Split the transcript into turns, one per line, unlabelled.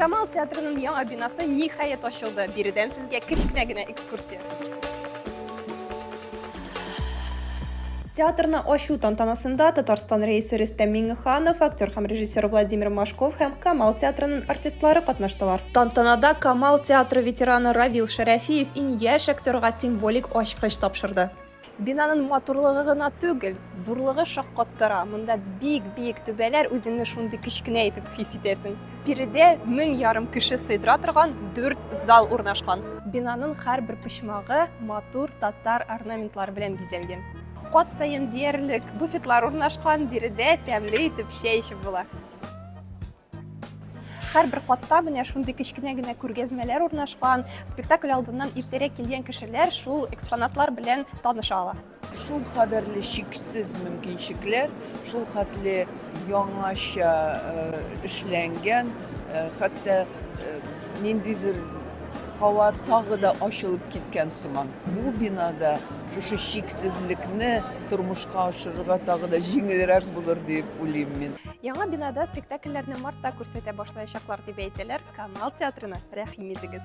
Камал театрының яңа бинасы ниһаять ачылды. Биредән сезгә кечкенә генә экскурсия. Театрны ачу тантанасында Татарстан Рәисе Рөстәм Миңнеханов, актер һәм режиссер Владимир Машков һәм Камал театрының артистлары катнаштылар. Тантанада Камал театры ветераны Равил Шәрәфиев иң яшь актерга символик ачкыч тапшырды. Бинаның матурлыгы гына түгел, зурлыгы шаккаттыра. Монда бик биек түбәләр, үзеңне шундый кечкенә итеп хис итәсең. Биредә 1500 кеше сыйдыра торган дүрт зал урнашкан. Бинаның һәрбер почмагы матур татар орнаментлары белән бизәлгән. Кат саен диярлек буфетлар урнашкан, биредә тәмле итеп чәй эчеп була. Һәрбер катта менә шундый кечкенә генә күргәзмәләр урнашкан. Спектакль алдыннан иртәрәк килгән кешеләр шул экспонатлар белән таныша ала.
Шул кадәрле чиксез мөмкинчекләр, шул хәтле яңача э, эшләнгән, э, хәтта э, ниндидер һава тагы да ачылып киткән сыман. Бу бинада шушы чиксезлекне тормышка ашырырга тагы да җиңелрәк булыр дип уйлыйм мин.
Яңа бинада спектакльләрне мартта күрсәтә башлаячаклар дип әйтәләр. Камал театрына рәхим итегез.